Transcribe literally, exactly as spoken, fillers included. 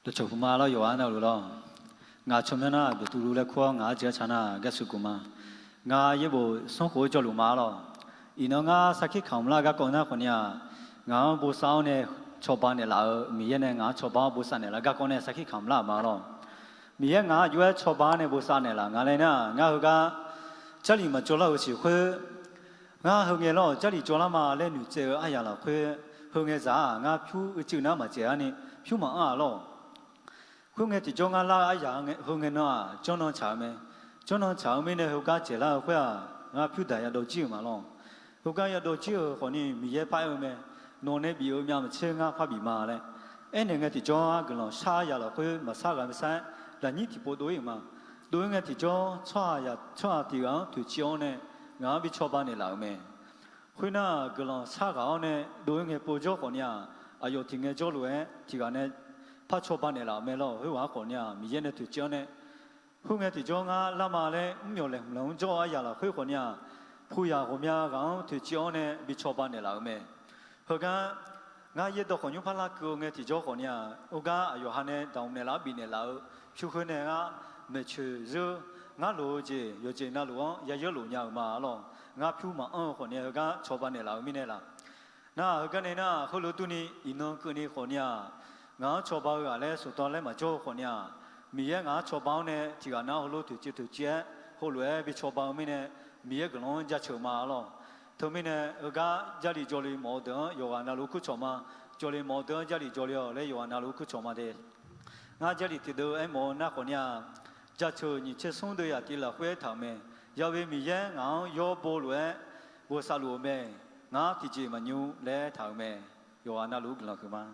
Cawqcawq puq ma lawr, yawqghaq navluf lawr. Ngaq tsawrmyanr nar Beqtuvluv laer kur-awr ngaq-anr jeq-aer ca nar Gaesu guq ma. Ngaq yaerbof smrkhof-eu jawrluf ma lawr. Iqnan ngar sarkir kamq lar garkawv nar khawfni-aq, ngaq-anr bosav-awr nae cawba naeqlaf-euq Miqyaer nae ngaq-anr cawba-awr bosav naeqlaf garkawv nae sarkir kamq lar-euq ma lawr. Miqyaer ngaq-anr jov-aer cawba-awr nae bosav naeqlaf nga laer nar, ngar heugar Jarlif maqjawr lar-euq siq khoer, ngar heu ngae lawr Jarlif jawr lar ma laer noeqtsaev-eu aryaq lafkhoer, heu ngae zaq-aq ngar pyur uicuiv nar maqtsaev-ar ni pyur maqanr-aq lawr. Khoerngae tiqjawr ngar lar-eu aryaq heu ngae nan-aq jawrnan tsaq-eu mae. Jawrnan tsaq-eu mirnae heugar dzaeqlar-eu khoer-aq, ngar pyur daq yadawv jir-euq ma lawr. Heugar yadawv jir-euq khawfni Miqyaer paraer-eu mae. Nawq nae bif-euq myavmaqtser ngar par bif ma laer. Aernaeq ngae tiqjawr-ar guiqlanq shar yaq lafkhoer maqsar ghaq maqsar-aer lafnyir tiqpov dov-ir-euq ma. Dov-ir ngae tiqjawr tsawrhaq tiq ghaq-anr toeqciv-awr nae ngaq-anr bi cawba naeqlaf-euq mae. Khoernar guiqlanq shar ghaq-awr nae dov-ir ngae povjawr khawfni-aq, aqyawf tiq ngae jawrluf-aer tiq ghaq nae par cawba naeqlaf-euq mae lawr. Khoerghaq-anr khawfni-aq Miqyaer nae toeqciv-awr nae, khoerngae tiqjawr ngar lar ma laer mr myawq laeqhmq lanq-anr jawr-eu aryaq lafkhoer khawfni-aq, puq yaq ghawqmya ghaq-anr toeqciv-awr nae bi cawba naeqlaf-euq mae. Heugar ngar yaerdawq khawf nymr par larkeuv-eu ngae tiqjawr khawfni-aq, heugar aqyawf ha nae damq naeqlaf-awr bifnaeq laf-eu pyur khoer nae ngar maeqtsoeq zeur, ngar loq-eu jeq yawqjeq navluf-anr yayeur luf nya-euq ma lawr. Ngar pyur maqanr-eu khawfni heugar cawba naeqlaf-euq mirnae laf. Nar heugar nae nar heulof durni iqnan keuvni khawfni-aq, ngaq-anr cawba-eu ghaq laer saqdawq laer maqjawr-eu khawfni-aq, Miqyaer ngaq-anr cawba-awr nae tiq ghaq nar heulof toeqciv toeqciv-aer heulof-aer bi cawba-eu mirnae, Miqyaer guiqlanq-anr jaceuq ma lawr. Teumirnae heugar Jarlif jawrle mawf-eu deuq-anr yawqghaq navluf kurcawq ma. Jawrle mawf-eu deuq-anr Jarlif jawrle-awq laer yawqghaq navluf kurcawq ma de. Ngar Jarlif tiqdeuv aermawf-eu nar khawfni-aq, jaceuq nyiq tser smr deuv yaf tiv lafkhoer aertaq-euq mae. Yawe Miqyaer ngaq-anr yawr bo lof-aer bosav luf-eu mae. Ngar tiqjeq maqnymr laer aertaq-euq mae. Yawqghaq navluf guiqlanq huiqma.